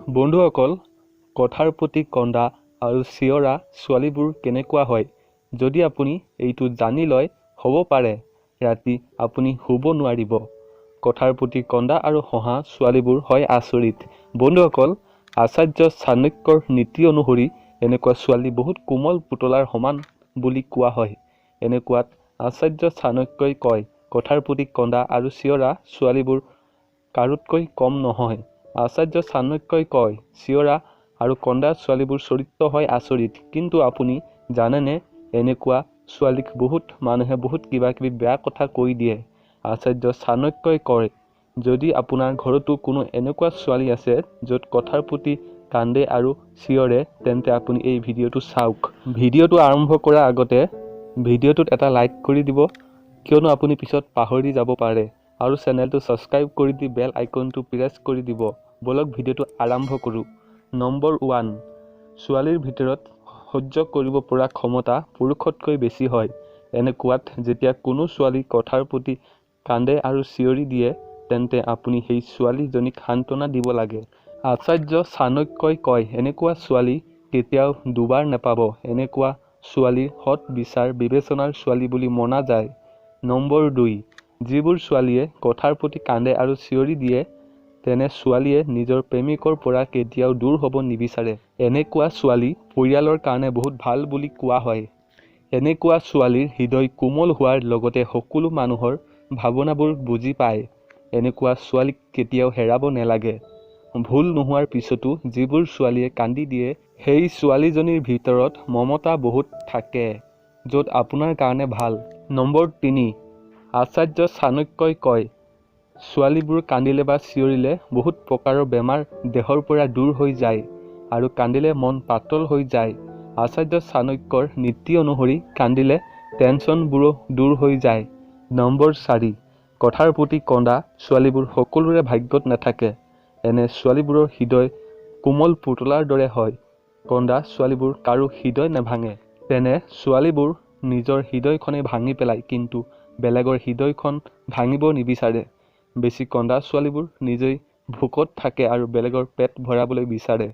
বন্ধুসকল, কথাৰ প্ৰতি কন্দা আৰু চিঞৰা ছোৱালীবোৰ কেনেকুৱা হয় যদি আপুনি এইটো জানি লয়, হ'ব পাৰে ৰাতি আপুনি শুব নোৱাৰিব। কথাৰ প্ৰতি কন্দা আৰু হঁহা ছোৱালীবোৰ হয় আচৰিত। বন্ধুসকল, আচাৰ্য চাণক্যৰ নীতি অনুসৰি এনেকুৱা ছোৱালী বহুত কোমল পুতলাৰ সমান বুলি কোৱা হয়। এনেকুৱাত আচাৰ্য চাণক্যই কয়, কথাৰ প্ৰতি কন্দা আৰু চিঞৰা ছোৱালীবোৰ কাৰোতকৈ কম নহয়। আচাৰ্য চাণক্যই কয়, চিঞৰা আৰু কন্দা ছোৱালীবোৰ চৰিত্ৰ হয় আচৰিত। কিন্তু আপুনি জানেনে এনেকুৱা ছোৱালীক বহুত মানুহে বহুত কিবা কিবি বেয়া কথা কৈ দিয়ে। আচাৰ্য চাণক্যই কয়, যদি আপোনাৰ ঘৰতো কোনো এনেকুৱা ছোৱালী আছে য'ত কথাৰ প্ৰতি কান্দে আৰু চিঞৰে, তেন্তে আপুনি এই ভিডিঅ'টো চাওক। ভিডিঅ'টো আৰম্ভ কৰাৰ আগতে ভিডিঅ'টোত এটা লাইক কৰি দিব, কিয়নো আপুনি পিছত পাহৰি যাব পাৰে, আৰু চেনেলটো ছাবস্ক্ৰাইব কৰি দি বেল আইকনটো প্ৰেছ কৰি দিব। ব'লক ভিডিঅ'টো আৰম্ভ কৰোঁ। নম্বৰ 1, ছোৱালীৰ ভিতৰত সহ্য কৰিব পৰা ক্ষমতা পুৰুষতকৈ বেছি হয়। এনেকুৱাত যেতিয়া কোনো ছোৱালী কথাৰ প্ৰতি কান্দে আৰু চিঞৰি দিয়ে, তেন্তে আপুনি সেই ছোৱালীজনীক সান্ত্বনা দিব লাগে। আচাৰ্য চাণক্যই কয়, এনেকুৱা ছোৱালী কেতিয়াও দুবাৰ নাপাব। এনেকুৱা ছোৱালীৰ সৎ বিচাৰ বিবেচনাৰ ছোৱালী বুলি মনা যায়। নম্বৰ 2, যিবোৰ ছোৱালীয়ে কথাৰ প্ৰতি কান্দে আৰু চিঞৰি দিয়ে, তেনে ছোৱালীয়ে নিজৰ প্ৰেমিকৰ পৰা কেতিয়াও দূৰ হ'ব নিবিচাৰে। এনেকুৱা ছোৱালী পৰিয়ালৰ কাৰণে বহুত ভাল বুলি কোৱা হয়। এনেকুৱা ছোৱালীৰ হৃদয় কোমল হোৱাৰ লগতে সকলো মানুহৰ ভাৱনাবোৰ বুজি পায়। এনেকুৱা ছোৱালীক কেতিয়াও হেৰাব নালাগে। ভুল নোহোৱাৰ পিছতো যিবোৰ ছোৱালীয়ে কান্দি দিয়ে, সেই ছোৱালীজনীৰ ভিতৰত মমতা বহুত থাকে, য'ত আপোনাৰ কাৰণে ভাল। নম্বৰ 3, আচাৰ্য চাণক্যই কয়, ছোৱালীবোৰ কান্দিলে বা চিঞৰিলে বহুত প্ৰকাৰৰ বেমাৰ দেহৰ পৰা দূৰ হৈ যায় আৰু কান্দিলে মন পাতল হৈ যায়। আচাৰ্য চাণক্যৰ নীতি অনুসৰি কান্দিলে টেনশ্যনবোৰো দূৰ হৈ যায়। নম্বৰ 4, কথাৰ প্ৰতি কন্দা ছোৱালীবোৰ সকলোৰে ভাগ্যত নাথাকে। এনে ছোৱালীবোৰৰ হৃদয় কোমল পুতলাৰ দৰে হয়। কন্দা ছোৱালীবোৰ কাৰো হৃদয় নাভাঙে। তেনে ছোৱালীবোৰ নিজৰ হৃদয়খনেই ভাঙি পেলায়, কিন্তু বেলেগৰ হৃদয়খন ভাঙিব নিবিচাৰে। বেছি কন্দা ছোৱালীবোৰ নিজেই ভোকত থাকে আৰু বেলেগৰ পেট ভৰাবলৈ বিচাৰে।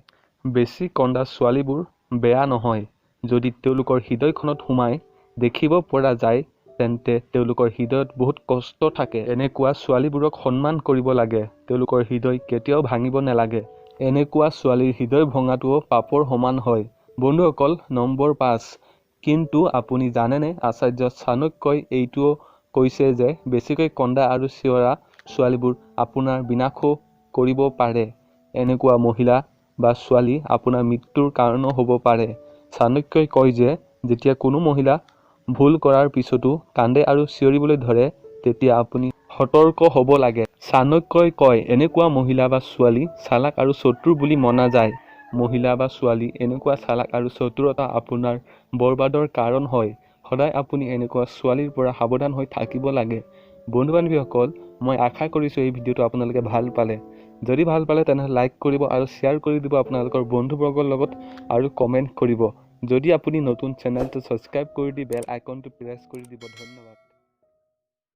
বেছি কন্দা ছোৱালীবোৰ বেয়া নহয়। যদি তেওঁলোকৰ হৃদয়খনত সোমাই দেখিব পৰা যায়, তেন্তে তেওঁলোকৰ হৃদয়ত বহুত কষ্ট থাকে। এনেকুৱা ছোৱালীবোৰক সন্মান কৰিব লাগে। তেওঁলোকৰ হৃদয় কেতিয়াও ভাঙিব নালাগে। এনেকুৱা ছোৱালীৰ হৃদয় ভঙাটোও পাপৰ সমান হয়। বন্ধুসকল, নম্বৰ 5, কিন্তু আপুনি জানেনে আচাৰ্য চাণক্যই এইটোও কৈছে যে বেছিকৈ কন্দা আৰু চিঞৰা ছোৱালীবোৰ আপোনাৰ বিনাশো কৰিব পাৰে। এনেকুৱা মহিলা বা ছোৱালী আপোনাৰ মৃত্যুৰ কাৰণো হ'ব পাৰে। চাণক্যই কয় যে যেতিয়া কোনো মহিলা ভুল কৰাৰ পিছতো কান্দে আৰু চিঞৰিবলৈ ধৰে, তেতিয়া আপুনি সতৰ্ক হ'ব লাগে। চাণক্যই কয়, এনেকুৱা মহিলা বা ছোৱালী চালাক আৰু চতুৰ বুলি মনা যায়। মহিলা বা ছোৱালী এনেকুৱা চালাক আৰু চতুৰতা আপোনাৰ বৰবাদৰ কাৰণ হয়। সদায় আপুনি এনেকুৱা ছোৱালীৰ পৰা সাৱধান হৈ থাকিব লাগে। বন্ধু বান্ধৱীসকল, মই আশা কৰিছোঁ এই ভিডিঅ'টো আপোনালোকে ভাল পালে। যদি ভাল পালে তেনেহ'লে লাইক কৰিব আৰু শ্বেয়াৰ কৰি দিব আপোনালোকৰ বন্ধুবৰ্গৰ লগত আৰু কমেণ্ট কৰিব। যদি আপুনি নতুন, চেনেলটো ছাবস্ক্ৰাইব কৰি দি বেল আইকনটো প্ৰেছ কৰি দিব। ধন্যবাদ।